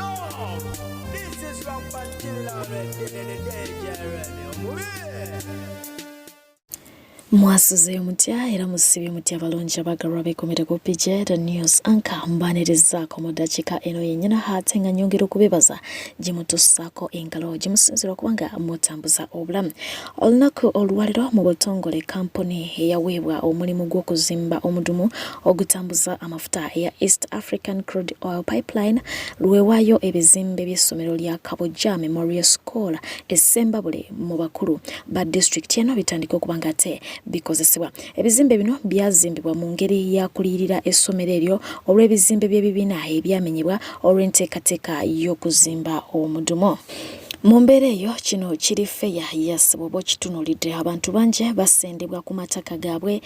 Yo, this is Rampant Killer Red, Mwasuzeeyo mutya era musibye mutya abalungi abagalwa beekumire ku PJ The News Anchor mbanirizaako mu ddakiika eno yennyini ate nga nyongera okubeebaza gye mutussaako engalo gye musinziira okuba nga mutambuza obulamu. Olunaku olwaliro mu butongole kampuni eyaweebwa omulimu gw'okuzimba omudumu ogutambuza amafuta eya East African Crude Oil Pipeline lwewaayo ebizimbe by'essomero lya Kabojja Memorial School e Ssembabule mu bakulu ba disitulikiti eno bitandika okuba nga ate bikozesebwa. Ebizimbe bino byazimbibwa mu ngeri ya kuliyirira essomero eryo olw'ebizimbe by'ebibiina ebyamenyebwa olw'enteekateeka y'okuzimba omudumu. Mu mbeera eyo kino kiri feya yes bw'oba okitunuulidde abantu bangi basendebwa ku mataka gaabwe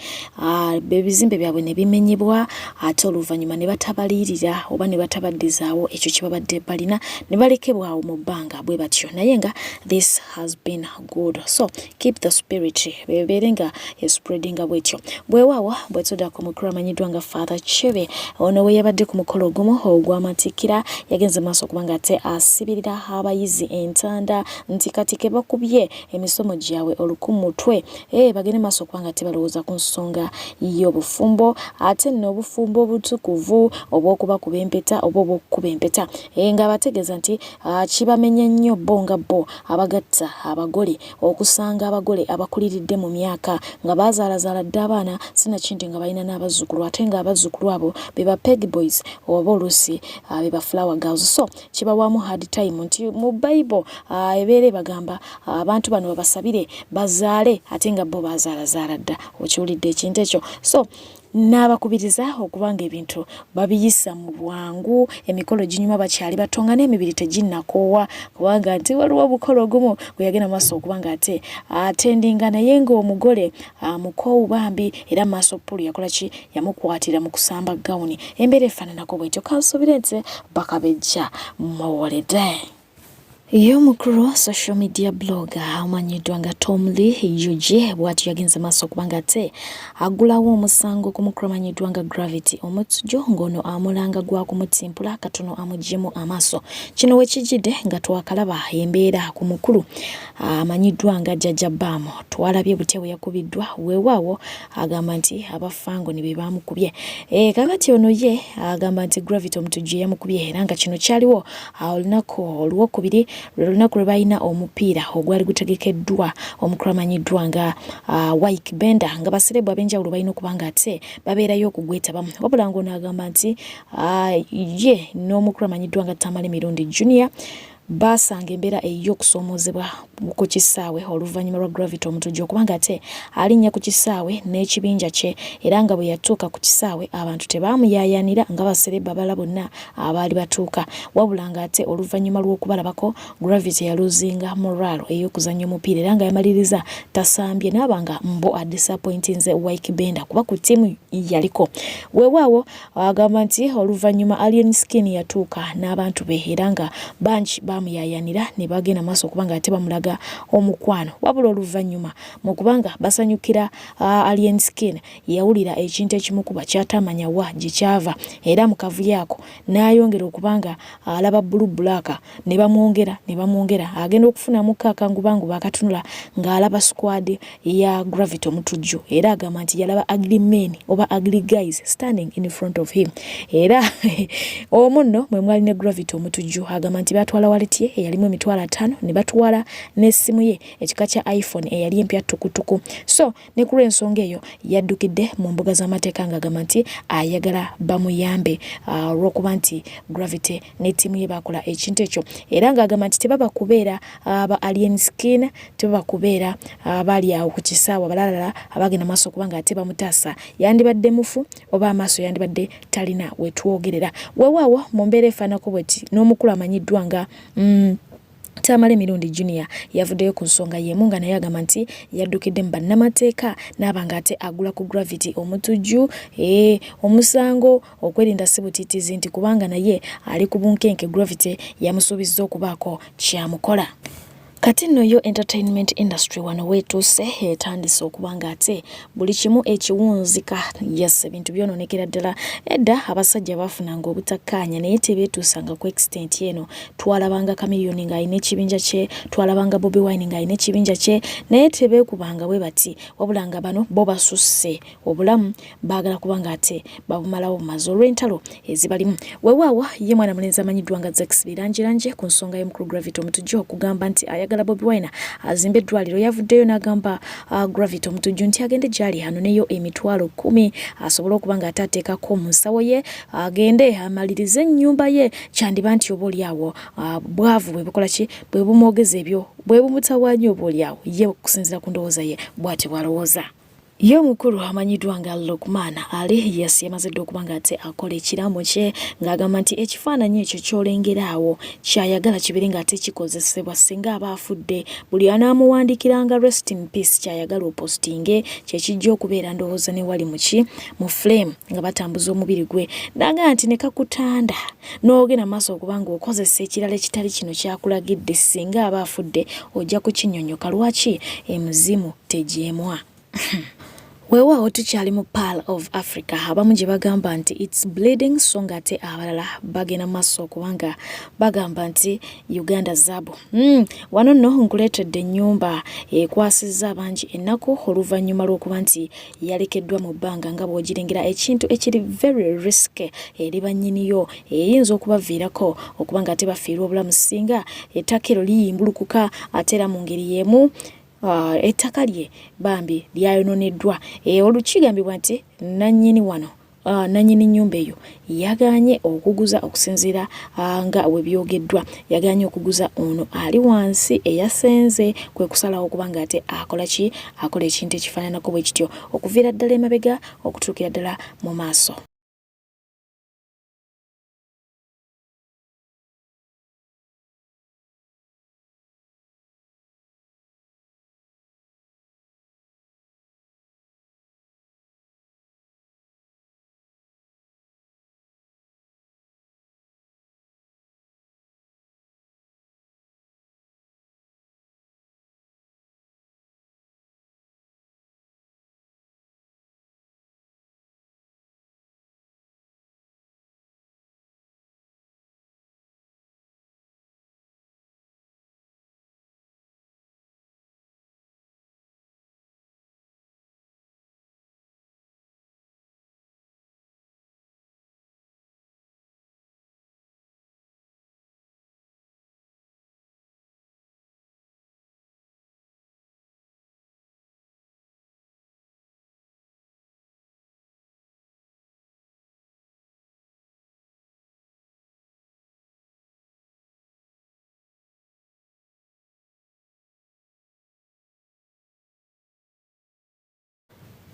ebizimbe byabwe ne bimenyebwa ate oluvannyuma ne batabaliyirira oba ne batabaddizaawo ekyo kye babadde balina ne balekebwa awo mu bbanga bwe batyo naye nga this has been good so keep the spirit bebeere nga espreadinga bwetyo bwewaawo bwetudda ku mukulu amanyiddwa nga Father Chebe ono we yabadde ku mukolo ogumu ogw'amatikkira yagenze maaso okuba nga ate asibirira abayizi entanda nti kati ke bakubye emisomo gyabwe olukumutwe eh, bagende maaso okuba nga tebalowooza ku nsonga y'obufumbo ate nno obufumbo obutukuvu obw'okubakuba empeta oba obw'okukuba empeta eh, ng'abategeeza nti ah, kibamenya nnyo bo nga bo abagatta abagole okusanga abagole abakuliridde mu myaka nga baazaalazaala dda abaana sinakindi nga balina n'abazzukulu ate ng'abazzukulu abo be ba peg boys oba oluusi ah, be ba flower girls so kibawaamu hard time nti mu Bible ah, ebeera ebagamba ah, abantu bano babasabire bazaale ate nga bo baazaalazaala dda okiwulidde ekintu ekyo so n'abakubiriza okuba nga ebintu babiyisa mu bwangu emikolo ginyuma bakyali bato nga n'emibiri teginnakoowa kubanga nti waliwo omukolo ogumu gwe yagenda maaso okuba nga ate atendinga naye ng'omugole mukoowu bambi era maaso pulu yakola ki yamukwatira mu kusamba gawuni embeera efaananako bwetyo kansuubire nti bakabejja muwolede. Ye omukulu social media blogger amanyiddwa nga Tom Lee UG bw'atyo yagenze maaso okuba nga ate aggulawo omusango ku mukulu amanyiddwa nga Gravity Omutujju ng'ono amulanga gwa kumutimpula katono amuggyemu amaaso. Kino we kijjidde nga twakalaba embeera ku mukulu amanyiddwa nga Jjajja Baamu twalabye butya bwe yakubiddwa weewaawo agamba nti aba Fangoni be baamukubye. E, kakati ono ye agamba nti Gravity Omutujju yamukubye era nga kino kyaliwo olunaku olwokubiri lwe lunaku lwe balina omupiira ogwali gutegekeddwa omukulu amanyiddwa nga Wyke Bender nga baserebu ab'enjawulo balina okuba nga ate babeerayo okugwetabamu wabula ng'ono agamba nti ye n'omukulu amanyiddwa nga Tamale Mirundi Junior baasanga embeera ey'okusoomoozebwa ku kisaawe oluvannyuma lwa Gravity Omutujju okuba nga ate alinnya ku kisaawe n'ekibinja kye era nga bwe yatuuka ku kisaawe abantu tebaamuyaayaanira nga baserebba abalala bonna abaali batuuka wabula nga ate oluvannyuma lw'okubalabako Gravity yaluzinga morale ey'okuzannya omupiira era nga yamaliriza tasambye n'aba nga mbo adisappointinze Wyke Bender kuba ku ttiimu yaliko. Weewaawo Agamba nti oluvannyuma Alien Skin yatuuka n'abantu be era nga bangi baamuyaayaanira ne bagenda maaso okuba nga ate bamulaga omukwano wabula oluvannyuma mu kubanga basanyukira Alien Skin yawulira ekintu ekimukuba ky'ataamanya wa gye kyava era mu kavuyo ako n'ayongera okuba nga alaba bbulu bbulaaka ne bamwongera ne bamwongera agenda okufunamuko akangubanguba akatunula ng'alaba squad ya Gravity Omutujju era agamba nti yalaba ugly men oba ugly guys standing in front of him era omwo nno mwe mwali ne Gravity Omutujju agamba nti batwala wallet ye eyalimu 500,000 ne batwala n'essimu ye ekika kya iPhone eyali empya tukutuku so ne ku lw'ensonga eyo yaddukidde mu mbuga z'amateeka ng'agamba nti ayagala bamuyambe olw'okuba nti Gravity ne ttiimu ye baakola ekintu ekyo era ng'agamba nti tebaba kubeera aba Alien Skin tebaba kubeera abaali awo ku kisaawe abalalala abagenda maaso okuba nga ate bamutaasa yandibadde mufu oba amaaso yandibadde talina wetwogerera weewaawo mu mbeera efaanako bweti n'omukulu amanyiddwa nga Tamale Mirundi Junior yavuddeyo ku nsonga y'emu nga naye agamba nti yaddukidde mu bannamateeka n'aba nga ate agula ku Gravity Omutujju omusango okwerinda si butiitiizi nti kubanga naye ali ku bunkenke Gravity yamusuubizza okubaako ky'amukola. Kati nno yo entertainment industry wano weetuuse etandise okuba nga ate buli kimu ekiwunzika. Yes, ebintu byonoonekera ddala. Edda abasajja baafunanga obutakkaanya naye tebeetuusanga ku extent eno. Twalabanga Chameleone ng'alina ekibinja kye, twalabanga Bobi Wine ng'alina ekibinja kye naye tebeekubanga bwe bati wabula nga bano bo basusse obulamu baagala kuba nga ate babumalawo bumazi olw'entalo ezibalimu. Weewaawo ye mwana mulenzi amanyiddwa nga Zex Birangirangi ku nsonga y'omukulu Gravity Omutujju okugamba nti ayagala Bobi Wine azimbe eddwaliro yavuddeyo n'agamba Gravity Omutujju nti agende gy'ali anoneyo emitwalo kkumi asobole okuba nga ate ateekako mu nsawo ye agende amalirize ennyumba ye kyandiba nti oba olyawo bwavu bwe bukola ki bwe bumwogeza ebyo bwe bumutawaanya oba olyawo ye okusinziira ku ndowooza ye bw'atyo bw'alowooza. Ye omukulu amanyiddwa nga Lukman Ali yes yamaze dda okuba ng'ate akola ekiraamo kye ng'agamba nti ekifaananyi ekyo ky'olengera awo ky'ayagala kibeere ng'ate kikozesebwa singa aba afudde buli anaamuwandiikiranga rest in peace ky'ayagala opositinge kye kijja okubeera ndowooza ne wali muki mu flame nga batambuza omubiri gwe n'agamba nti ne kakutanda n'ogenda maaso okuba ng'okozesa ekirala ekitali kino ky'akulagidde singa aba afudde ojja kukinyonyoka lwaki emizimu tegyemwa. Weewaawo tukyali mu Pearl of Africa abamu gye bagamba nti its bleeding so nga ate abalala bagenda maaso okubanga bagamba nti Uganda zaabu. Wano nno nkuleetedde ennyumba ekwasizza abangi ennaku oluvannyuma lw'okuba nti yalekeddwa mu bbanga nga bw'ogirengera ekintu ekiri very risky eri bannyiniyo eyinza okubaviirako okuba nga ate bafiirwa obulamu singa ettaka eryo liyimbulukuka ate era mu ngeri y'emu ettaka lye bambi lyayononeddwa. Olwo kigambibwa nti nannyini wano nannyini nnyumba eyo yagaanye okuguza okusinziira nga we byogeddwa yagaanye okuguza ono ali wansi eyasenze kwe kusalawo okuba nga ate akola ki akola ekintu ekifaananako bwe kityo okuviira ddala emabega okutuukira ddala mu maaso.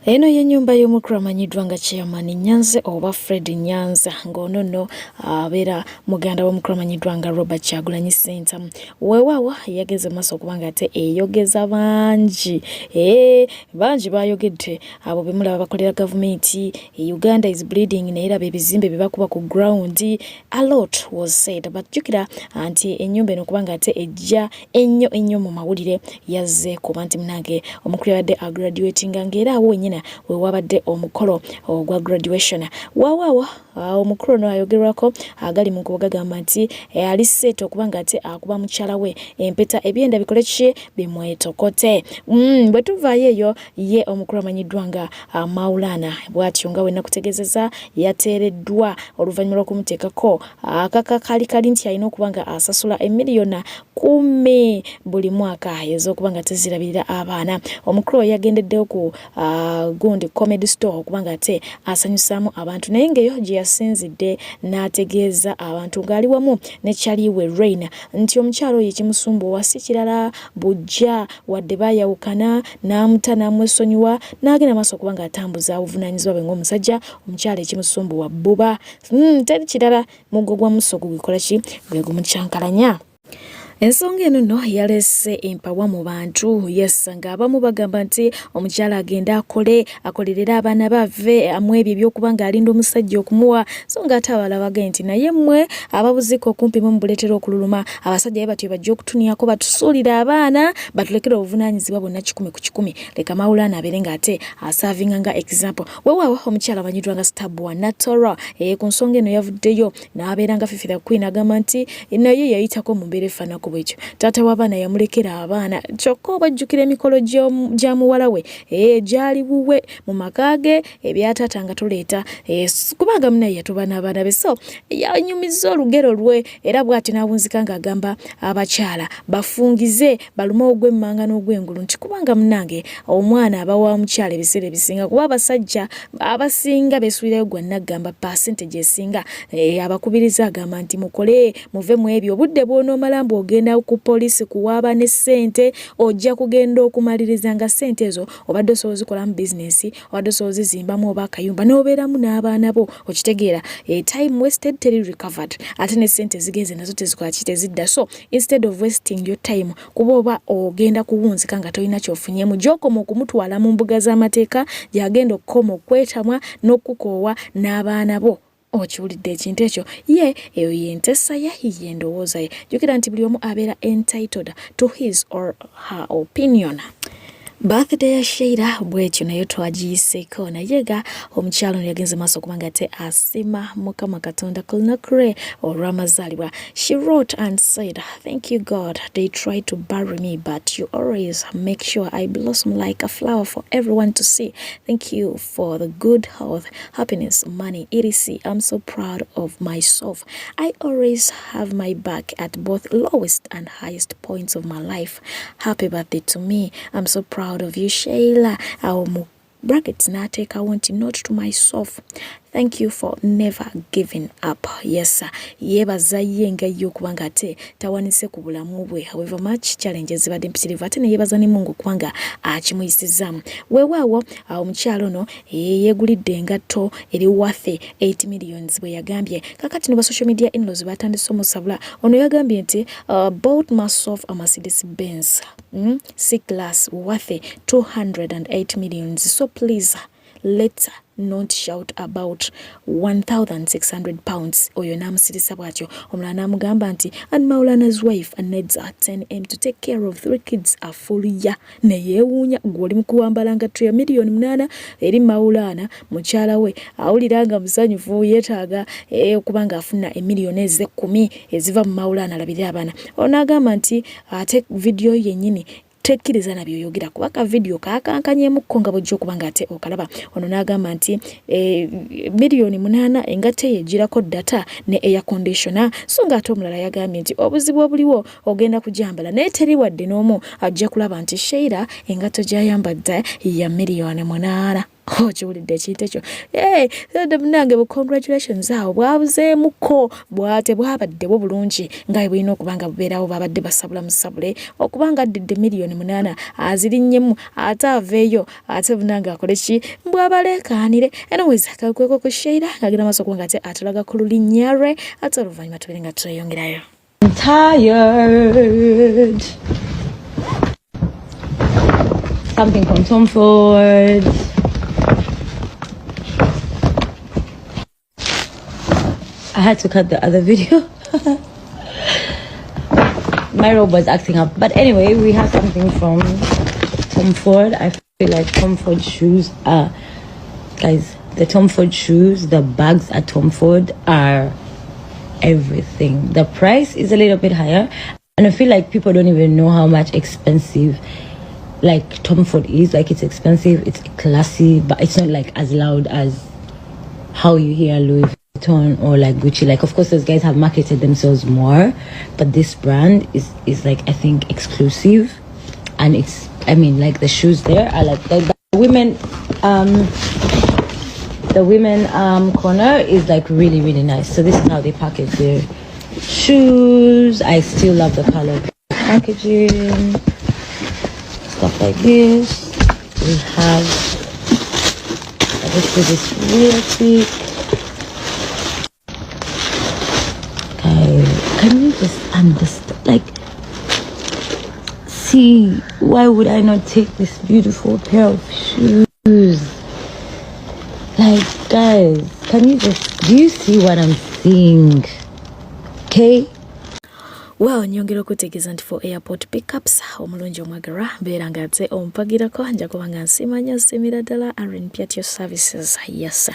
Eno y'ennyumba y'omukulu amanyiddwa nga Chairman Nyanzi oba Fred Nyanza ng'ono nno abeera muganda w'omukulu amanyiddwa nga Robert Kyagulanyi Ssentamu. Weewaawo yageze mu maaso okuba nga ate eyogeza bangi ee bangi baayogedde abo be mulaba bakolera gavumenti Uganda is bleeding naye laba ebizimbe bye bakuba ku ground a lot was said but jjukira nti ennyumba eno kubanga ate ejja ennyo ennyo mu mawulire yazze kuba nti munange omukulu yabadde agraduatinga ng'era awo wenyina we wabadde omukolo ogwa graduation waawaawo omukulu ono ayogerwako agali mu nkubo gagamba nti eh, ali seeta okuba nga ate akuba mukyala we empeta ebyenda bikole ki bimwetokote bwe tuvaayo eyo Ye omukulu amanyiddwa nga Maulana bw'atyo nga wenakutegeezezza yateereddwa oluvannyuma lw'okumuteekako akaka kali kali nti alina okuba nga asasula emiliyona 10 buli mwaka ez'okuba nga tezirabirira abaana. Omukulu oyo yagendeddewo ku gundi comedy store okuba nga ate asanyusaamu abantu naye ng'eyo gye yasinzidde n'ategeeza abantu ng'ali wamu ne Chaliwe Reina nti omukyala oyo ekimusumbuwa si kirala buggya wadde baayawukana n'amuta n'amwesonyiwa n'agenda maaso okuba ng'atambuza obuvunaanyizibwa bwe ng'omusajja omukyala ekimusumbuwa bbuba teri kirala muggo gwa musogo gwikola ki gwe gumukyankalanya. Ensonga eno nno yaleese empawa mu bantu yes ng'abamu bagamba nti omukyala agende akole akolerere abaana be ave mu ebyo ebyokuba ng'alinda omusajja okumuwa so ng'ate abalala bagambye nti naye mmwe ababuzika okumpi mwe mubuleetera okululuma abasajja be batyo bajja okutuniyako batusuulire abaana batulekere obuvunaanyizibwa bwonna 100% leka Maulana abeere ng'ate asaavinga nga example. Weewaawo omukyala amanyiddwa nga Stabua Natoro ku nsonga eno yavuddeyo n'abeera nga Fifi the Queen agamba nti naye yayitako mu mbeera efaanako bwetyo. Taata w'abaana yamulekera abaana kyokka obajjukira emikolo gya muwala we gyali wuwe mu maka ge ebya taata nga toleeta kubanga munaye yatuba n'abaana be so yanyumizza olugero lwe era bw'atyo n'awunzika ng'agamba abakyala bafungize balume ogw'emmanga n'ogw'engulu nti kubanga munange omwana aba wa mukyala ebiseera ebisinga kuba abasajja abasinga besuulirayo gwa naggamba percentage esinga eh, abakubiriza agamba nti mukole muve mu ebyo obudde bw'onoomala mbu ogenda ku poliisi kuwaaba ne ssente ojja kugenda okumaliriza nga ssente ezo obadde osobola ozikolamu bizinensi obadde osobola ozizimbamu oba akayumba n'obeeramu n'abaana bo okitegeera eh, time wasted teri recovered ate ne ssente zigenze nazo tezikola ki tezidda so instead of wasting your time kuba oba ogenda kuwunzika nga tolina kyofunyemu gyokoma okumutwala mu mbuga z'amateeka gyagenda okukoma okwetamwa n'okukukoowa n'abaana bo okiwulidde ekintu ekyo ye eyo yentesa ye yendowooza ye jjukira nti buli omu abeera entitled to his or her opinion Birthday ya Sheila bwetyo nayo twagiyiseeko naye nga omukyalo ono yagenze maaso okuba nga ate asima Mukama Katonda ku lunaku lwe olw'amazaalibwa. She wrote and said, Thank you God, they tried to bury me but you always make sure I blossom like a flower for everyone to see. Thank you for the good health, happiness, money, etc. I'm so proud of myself. I always have my back at both lowest and highest points of my life. Happy birthday to me. I'm so proud of you, Sheila. Awo mu brackets n'ateekawo nti not to myself. Thank you for never giving up. Yes, yeebaza ye nga ye okuba nga ate tawanise ku bulamu bwe. However much challenges zibadde mpitirivu ate ne yeebaza ne Mungu okuba nga akimuyisizaamu. Weewaawo omukyala ono yeegulidde engatto eri worth 8 millions bwe yagambye. Kakati no ba social media in-laws batandise omusabula. Ono yagambye nti bought myself a Mercedes Benz C class worth 208 millions so please let's not shout about 1600 pounds. Oyo n'amusirisa bw'atyo. Omulala n'amugamba nti and Maulana's wife needs 10m to take care of 3 kids a full year. Ne yeewuunya gwe oli mu kuwambala ngatto ya miliyoni 8 eri Maulana mukyala we awulira nga musanyufu yeetaaga okuba ng'afuna emiliyoni ez'ekkumi eziva mu Maulana alabirire abaana. Ono n'agamba nti ate vidiyo yennyini tekkiriza na byoyogera kuba ka vidiyo kaakankanyemukko nga bw'ojja okuba ng'ate okalaba. Ono n'agamba nti miliyoni 8 engatto eyo egirako data ne air conditioner so ng'ate omulala yagambye nti obuzibu obuliwo ogenda kugyambala naye teri wadde n'omu ajja kulaba nti Sheila engatto gy'ayambadde ya miliyoni 8. Okiwulidde ekintu ekyo? Munange bu congratulations awo bwabuzeemukko bwate bwabaddewo bulungi nga bwe bulina okuba nga bubeerawo. Babadde basabula musabule okuba nga addidde miliyoni 8 azirinnyemu ate aveeyo ate munange akole ki mbwabaleekaanire. Anyways, kakweko ku Sheila ng'agenda maaso okuba nga ate atulaga ku lulinnya lwe ate oluvannyuma tubeere nga tweyongerayo. I'm tired. Something from Tom Ford. I had to cut the other video. My robe was acting up. But anyway, we have something from Tom Ford. I feel like Tom Ford shoes are, guys, the Tom Ford shoes, the bags at Tom Ford are everything. The price is a little bit higher, and I feel like people don't even know how much expensive like Tom Ford is. Like, it's expensive, it's classy, but it's not like as loud as how you hear Louis Vuitton or like Gucci. Like, of course those guys have marketed themselves more, but this brand is like, I think, exclusive, and it's, I mean, like the shoes there are like the women corner is like really, really nice. So this is how they package their shoes. I still love the color packaging, stuff like this. We have, let's do this real quick. Guys, can you just understand? Like, See, why would I not take this beautiful pair of shoes? Like, guys, can you just, do you see what I'm seeing? Okay? Well, nyongera okutegeeza nti for airport pickups omulungi omwagalwa beera nga ate ompagirako, nja kuba nga nsiima nnyo, nsiimira ddala Aaron Piatio Services. Yes,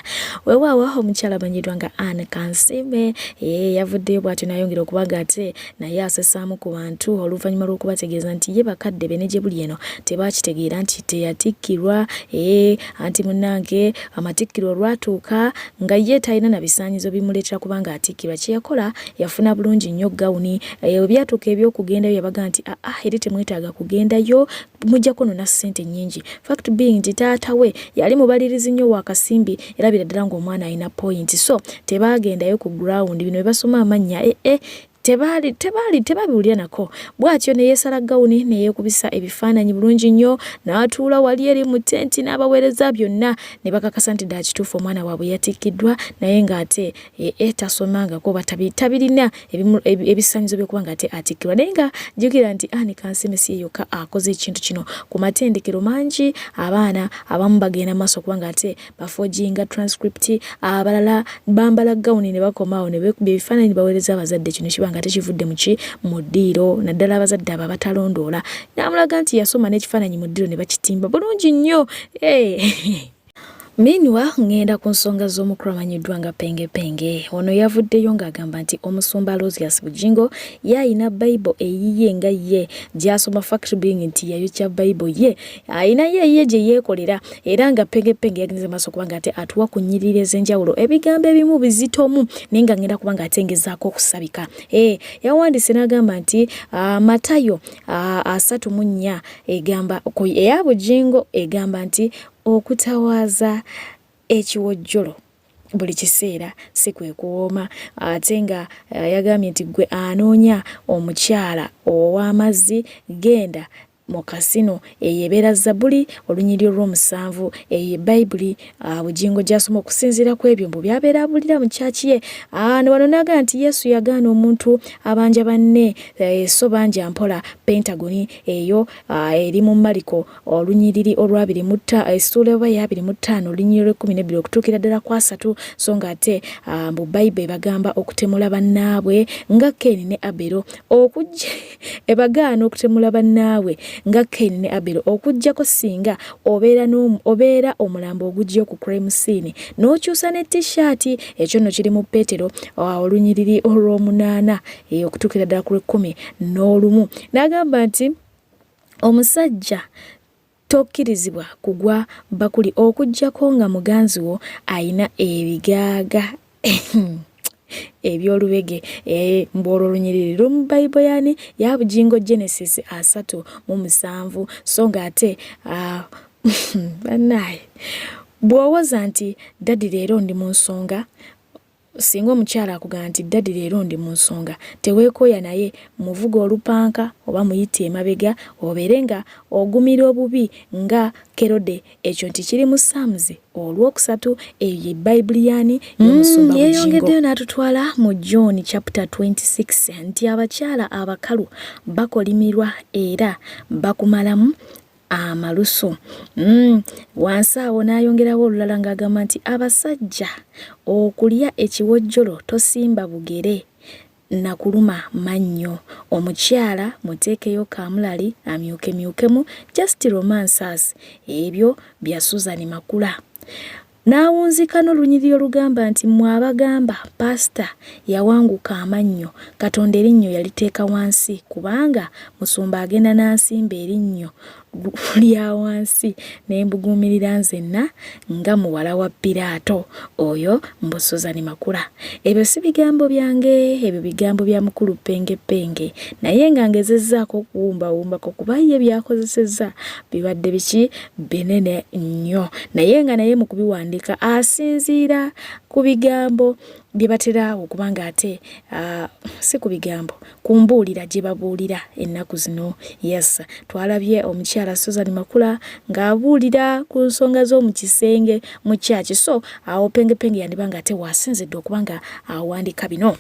weewaawo omukyala amanyiddwa nga Ann Kansiime ye yavuddeyo bw'atyo n'ayongera okuba nga ate naye asesaamu ku bantu oluvannyuma lw'okubategeeza nti ye bakadde be ne gye buli eno tebakitegeera nti teyatikkirwa. Ee, anti munnange amatikkiro olwatuuka nga ye talina na bisaanyizo bimuleetera kubanga atikkirwa. Kye yakola, yafuna bulungi nnyo gawuni. Bwe byatuuka eby'okugendayo yabaga nti aa, eri temwetaaga kugendayo, mujja kwonona ssente nnyingi. Fact being nti taata we yali mubalirizi nnyo wa kasimbi, erabira ddala ng'omwana alina point, so tebaagendayo ku ground. Bino bye basoma amannya ee eh, tebaali tebaali tebabiwulira nako. Bw'atyo ne yeesala gawuni ne yeekubisa ebifaananyi bulungi nnyo n'atuula wali eri mu tenti n'abaweereza byonna ne bakakasa nti ddala kituufu omwana waabwe yatikkiddwa, naye ng'ate ee eh, tasomangako oba tabirina ebisaanyizo by'okuba nga ate atikkirwa. Naye nga jjukira nti Anne Kansiime si ye yokka akoze ekintu kino. Ku matendekero mangi abaana abamu bagenda maaso okuba nga ate bafojinga transcript, abalala bambala gawuni ne bakoma awo ne beekubya ebifaananyi ne baweereza abazadde. Kino kiba nga tekivudde mu ki mu ddiiro, naddala abazadde abo abatalondoola. N'amulaga nti yasoma n'ekifaananyi mu ddiiro ne bakitimba bulungi nnyo. Hey. Meanwhile, ngenda ku nsonga z'omukulu amanyiddwa nga Penge Penge. Ono yavuddeyo ng'agamba nti omusumba Aloysius Bugingo ye alina Bible eyiye nga ye gy'asoma, fact being nti yayokya Bible ye, alina ye eyiye gye yeekolera. Era nga Penge Penge yagenze maaso okuba nga ate atuwa ku nnyiriri ez'enjawulo, ebigambo ebimu bizitomu, naye nga ngenda kuba nga ate ngezaako okusabika. Yawandiise n'agamba nti Matayo 34 egamba eya Bugingo egamba nti okutawaaza ekiwojjolo buli kiseera si kwe kuwooma. Ate nga yagambye nti gwe anoonya omukyala ow'amazzi genda mu kasino. Eyo ebeera Zabuli olunyiriri olw'omusanvu. Eyo ye Bayibuli Bugingo gy'asoma okusinziira ku ebyo mbu by'abeera abuulira mu kyaki ye. Wano n'agamba nti Yesu yagaana omuntu abanja banne, so banja mpola. Pentagoni eyo eri mu Mariko olunyiriri olwabiri mu essuula oba eyabiri mu ttaano olunyiriri olw'ekkumi n'ebbiri okutuukira ddala ku asatu. So ng'ate mbu Bayibuli ebagamba okutemula bannaabwe nga Keeni ne Abero, okujja ebagaana okutemula bannaabwe nga Keeni ne Abero, okuggyako singa obeera obeera omulambo ogugyeyo ku crime scene n'okyusa ne t-shirt. Ekyo nno kiri mu Peetero olunyiriri olw'omunaana okutuukira ddala ku lw'ekkumi n'olumu. N'agamba nti omusajja tokkirizibwa kugwa bakuli okuggyako nga muganzi wo ayina ebigaaga eby'olubege. Mbu olwo olunyiriri luli mu Bayibuli yani ya Bugingo, Genesis 37. So ng'ate bannaaye bw'owoza nti daddy leero ndi mu nsonga, singa omukyala akugamba nti daddy leero ndi mu nsonga, teweekooya naye muvuga olupanka oba muyite emabega obeere nga ogumira obubi nga Kerode. Ekyo nti kiri mu Psalms olwokusatu. Eyo ye Bayibuli yani y'omusumba Bugingo. Yeeyongeddeyo n'atutwala mu John chapter 26 nti abakyala abakalu bakolimirwa era bakumalamu amalusu. Wansi awo n'ayongerawo olulala ng'agamba nti abasajja okulya ekiwojjolo tosimba bugere nakuluma mannyo, omukyala muteekeyo kaamulali amyukemyukemu, just romance us. Ebyo bya Susan Makula. N'awunzika n'olunyiriri olugamba nti mmwe abagamba paasita yawanguka amannyo, Katonda erinnyo yaliteeka wansi, kubanga musumba agenda n'ansimba erinnyo lya wansi ne mbuguumirira nzenna nga muwala wa Piraato. Oyo mbu Susan Makula. Ebyo si bigambo byange, ebyo bigambo bya mukulu Penge Penge, naye nga ngezezzaako okuwumbawumbako kuba ye by'akozesezza bibadde biki binene nnyo, naye nga naye mu kubiwandiika asinziira ku bigambo bye batera okuba ng'ate si ku bigambo, ku mbuulira gye babuulira ennaku zino. Yes, twalabye omukyala Susan Makula ng'abuulira ku nsonga z'omu kisenge mu kyaki, so awo Penge Penge yandiba ng'ate waasinzidde okuba nga awandiika bino.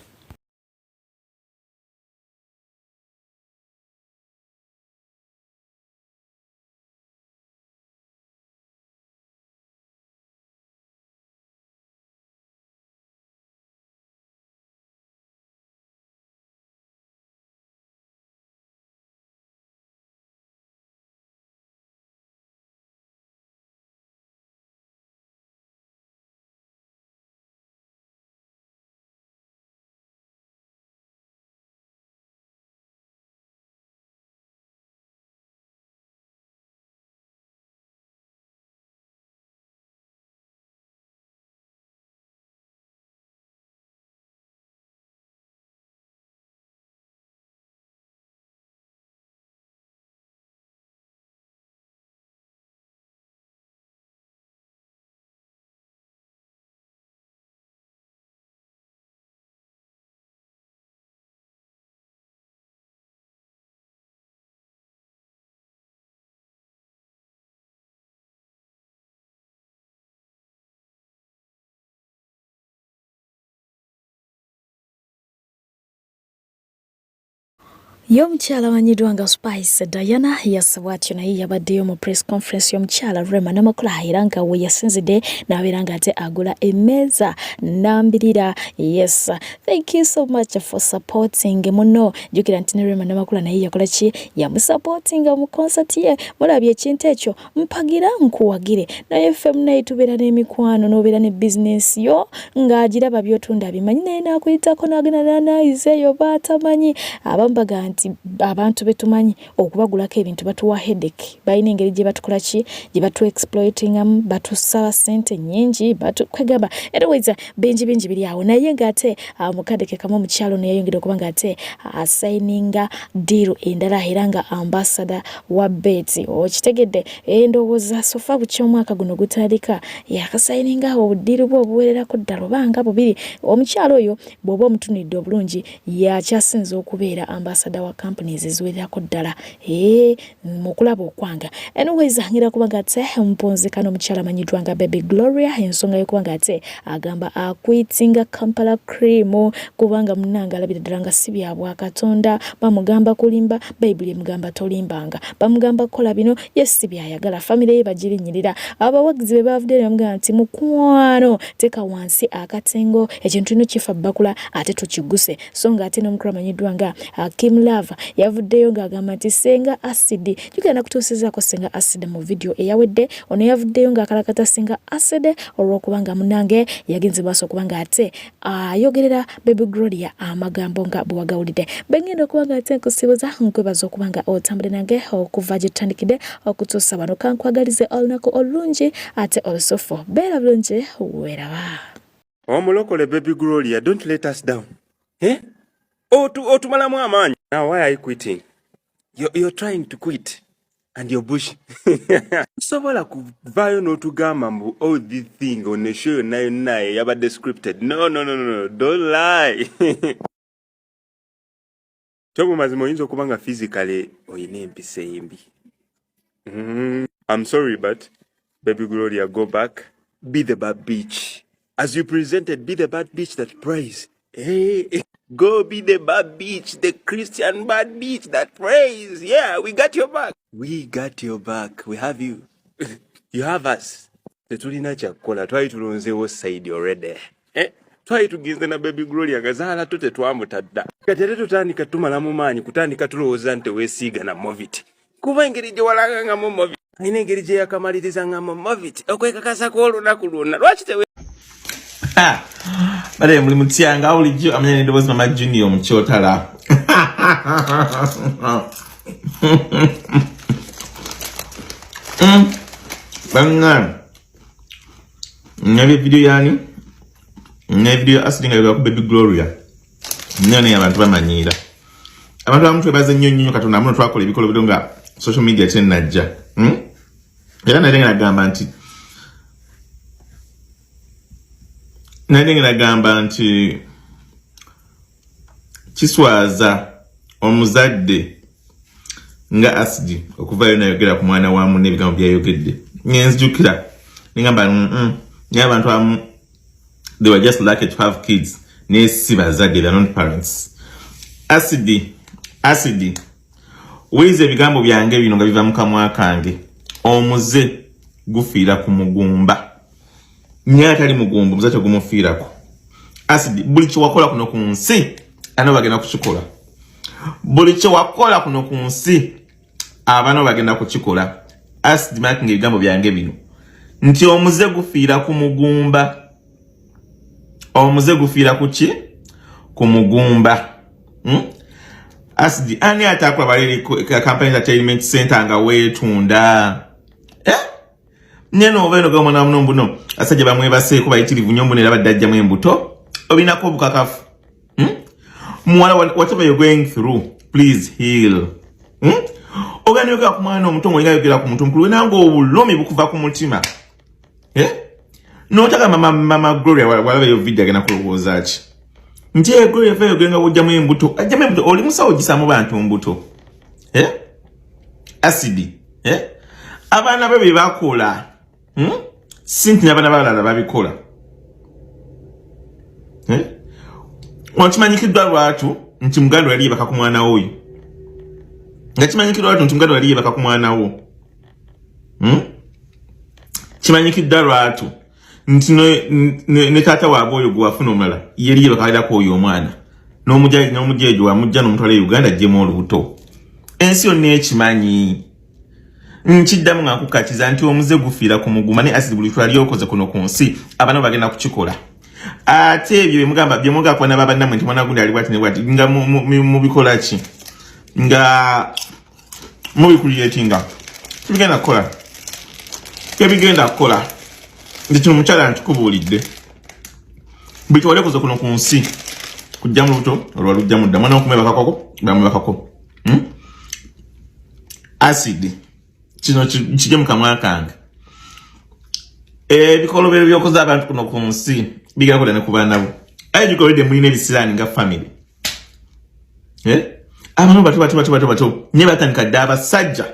Ye omukyala amanyiddwa nga Spice Diana yasse bw'atyo naye yabaddeyo mu press conference y'omukyala Rema Namakula era nga we yasinzidde n'abeera ng'ate agula emmeeza nambirira. Yes, thank you so much for supporting muno. Jjukira nti ne Rema Namakula naye yakola ki? Yamusupportinga mu concert ye. Mulabye ekintu ekyo mpagira nkuwagire naye ffe munaye tubeera n'emikwano n'obeera ne bizinensi yo ng'agiraba by'otunda abimanyi naye n'akuyitako n'agenda n'anaayiza eyo baatamanyi abamu baga nti abantu be tumanyi okubagulako ebintu batuwa headache balina engeri gye batukola ki gye batu exploitingamu batusaba ssente nnyingi kwegamba anyways bingi bingi biri awo naye ng'ate ah, mukadde ke kamu omukyalo ono yayongedde okuba ng'ate asayininga ddiiru endala era nga ambasada wa beeti okitegedde endowooza sofa bukya omwaka guno gutandika yakasayininga awo obuddiiru bwe obuwererako ddala oba nga bubiri omukyalo oyo bw'oba omutunulidde obulungi yakyasinze okubeera ambasada wa companies eziwererako ddala ee mu kulaba okwanga anyways ngira kuba nga ate mpunzika n'omukyala amanyiddwa nga baby gloria ensonga y'okuba nga ate agamba akwitinga kampala cream kubanga munange alabira ddala nga si bya bwakatonda bamugamba kulimba bayibuli emugamba tolimbanga bamugamba kukola bino ye si byayagala famire ye bagirinnyirira abawagizi be bavudde ne bamugamba nti mukwano teeka wansi akatengo ekintu tulina kifa bakula ate tukiguse so nga ate n'omukulu amanyiddwa nga ah, Kim Love yavuddeyo ng'agamba nti senga acid jukira nakutuusizaako senga acid mu vidiyo eyawedde ono yavuddeyo ng'akalakata senga acid olw'okuba nga munange yagenze maaso okuba nga ate ayogerera baby Gloria amagambo nga bwewagawulidde bengenda okuba nga ate nkusibuza nkwebaza okuba nga otambule nange okuva gye tutandikidde okutuusa wano kankwagalize olunaku olulungi ate olusufu beera bulungi weeraba Omulokole baby Gloria, don't let us down. Eh? Otu otumalamu amaanyi. Now why are you quitting? You're, you're trying to quit and you're bush. Sobola kuvaayo n'otugamba mbu all this thing on the show yonna yonna yabadde scripted. No, no, no, no, no, don't lie. Kyo mu mazima oyinza okuba nga physically olina empisa embi. Mm, I'm sorry but baby Gloria go back be the bad bitch. As you presented be the bad bitch that prays. Hey, go be the bad bitch, the Christian bad bitch that prays. Yeah, we got your back. We got your back. We have you. You have us. Tetulina kyakukola twali tulonzeewo side already. Eh? Twali tugenze na baby Gloria nga zaala to tetwamutadda. Kati ate tutandika tumalamu maanyi kutandika tulowooza nti teweesiiga na Movit. Kuba engeri gye walagangamu Movit. Alina engeri gye yakamalirizangamu Movit okwekakasa kw'olunaku lwonna. Lwaki tewe Bale muli mutya nga bulijjo amanya n'eddoboozi Mama Junior omukyotala. Bannange nabye video yani ne video ya Acid nga yogera ku Baby Gloria nayo naye abantu bamanyiira abantu abamu twebaze nnyo nnyo Katonda muno twakola ebikolobero nga social media tennajja hmm? Era naye nga nagamba nti naye nga nagamba nti kiswaza omuzadde nga Acid okuvayo nayogera ku mwana wa munne ebigambo byayogedde nenzijukira nengamba naye abantu abamu they were just lucky to have kids naye si bazadde they are not parents. Acid Acid wuliriza ebigambo byange bino nga biva mu kamwa kange omuze gufiira ku mugumba naye atali mugumba omuze tegumufiirako. Acid buli kyewakola kuno ku nsi abaana bagenda kukikola buli kyewakola kuno ku nsi abaana bagenda kukikola. Acid marking ebigambo byange bino nti omuze gufiira ku mugumba omuze gufiira ku ki ku mugumba hmm? Acid ani atakola baliri company entertainment center nga weetunda eh? Neno oba eno gamwana muno mbuno asajja bamwebaseeko bayitirivu nnyo mbuno era badde ajjamu embuto obinako obukakafu hmm? Muwala, whatever you're going through, please heal hmm? Ogenda yogera ku mwana omuto ng'olinga yogera ku muntu omukulu wenanga obulumi bukuva ku mutima eh? Notagamba mama Gloria walaba eyo video agenda kulowooza ki nti eh, Gloria fa yogera nga wojjamu embuto ajjamu embuto oli musawo gisamu bantu mbuto eh? Acid eh? Abaana be bye bakola hmm? Si nti n'abaana balala babikola eh? Wakimanyikiddwa lwatu nti muganda yali yebaka ku mwana woyo. Nga kimanyikirwa lwatu nti muganda wali yebaka ku mwana wo. Kimanyikiddwa lwatu nti ne taata waabwe oyo gwe wafuna omulala yeri yebakalirako oyo omwana n'omujeejo wamujja n'omutwala e Uganda aggyemu olubuto. Ensi yonna ekimanyi. Nkiddamu nga nkukkakiza nti omuze gufiira ku muguma ne asidi buli twali okoze kuno ku nsi abaana bagenda kukikola. Ate ebyo byemugamba byemugamba ku baana ba bannammwe nti mwana gundi ali bwati ne bwati nga mubikola ki? Nga mubikuliyetinga tebigenda kukola, tebigenda kukola. Nti kino mukyala nkikubuulidde, buli kyewali okoze kuno ku nsi kujja mu lubuto olwa lujja mudda mwana okumwebakako bamwebakako. Acid kino kijje mu kamwa kange. Ebikolobero byokoze abantu kuno ku nsi bigenda kola ne ku baana bo. Aye gikolede mulina ebisiraani nga family. Abantu bato bato bato bato bato nye batandika dda abasajja.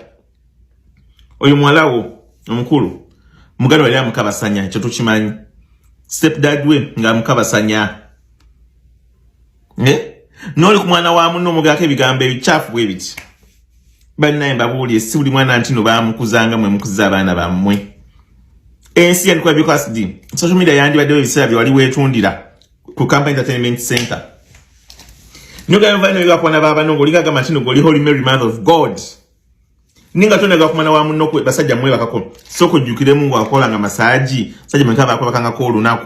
Oyo muwala wo omukulu muganda wali amukabasanya, ekyo tukimanyi. Step dad we nga amukabasanya. N'oli ku mwana wa munno omugerako ebigambo ebikyafu bwe biti. Bannaye mbabuulire, si buli mwana nti no baamukuzanga mwe mukuza abaana bammwe. Ensi yandikuba bikasd social media yandibaddewo ebiseera bye wali weetundira ku Kampala Entertainment Center. Nogamba kubaana babano ng'oli gagamba nti no goli Holy Mary Mother of God. Ninga tonega ku mwana wa munno kwe basajja mwebakako. Sooka ojjukiremu ng'akolanga massage, basajja mweka bakwebakangako olunaku.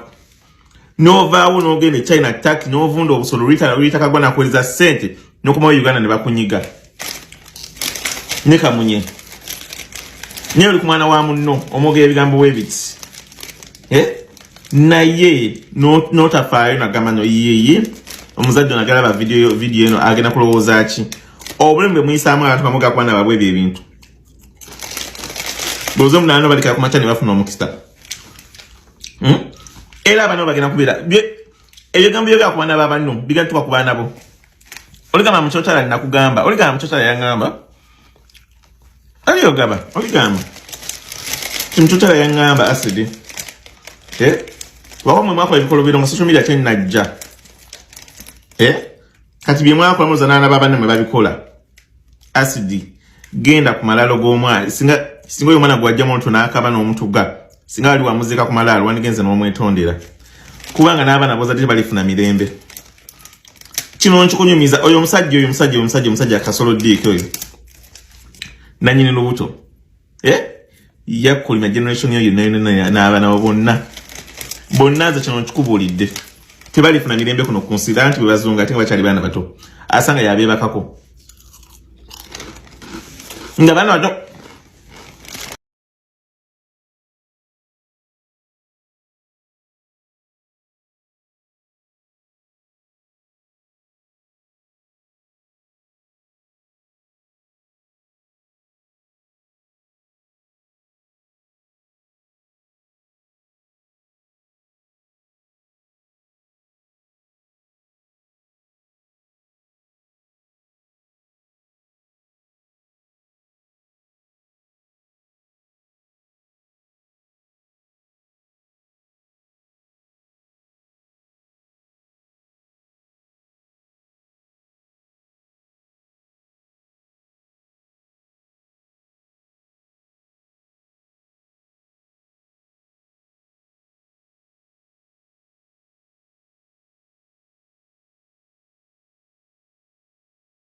N'ovaawo n'ogenda e China, Turkey, n'ovunda obusolo luyita kagwa nakuweereza ssente n'okomawo Uganda ne bakunyiga. Ne kamunye. Naye oli ku mwana wa munno omwogera ebigambo bwe biti. Naye n'otafaayo nagamba no yeye omuzadde ono agalaba video eno agenda kulowooza ki? Obulumi bwe muyisaamu abantu bamuga ku baana baabwe ebyo ebintu. Bw'oza omunaana balikala ku makya ne bafuna omukisa. Era abaana bagenda kubeera ebigambo byogera ku baana ba banno bigenda tuka ku baana bo. Oligamba mukyotala nakugamba, oligamba mukyotala yaŋŋamba. Ali ogaba, oligamba. Mukyotala yaŋŋamba acid. Wawa mwe mwakola ebikolobero nga social media tennajja. Kati bye mwakola muloza n'abaana ba banne mwe babikola. Acid genda ku malalo g'omwana. Singa oyo omwana gw'ajja mu luto n'akaba n'omutuga, singa wali wamuziika ku malaalo wandigenze n'omwetondera. Kubanga n'abaana b'ozadde tebalifuna mirembe. Kino nkikunyumiza oyo omusajja oyo omusajja omusajja omusajja Kasolo Dick oyo nannyini lubuto. Yakulima generation yo yonna yonna n'abaana bo bonna. Bonna nze kino nkikubuulidde. Tebalifuna mirembe kuno ku nsi era nti bwe bazunga ate nga bakyali baana bato. Asanga yabeebakako. Nga baana bato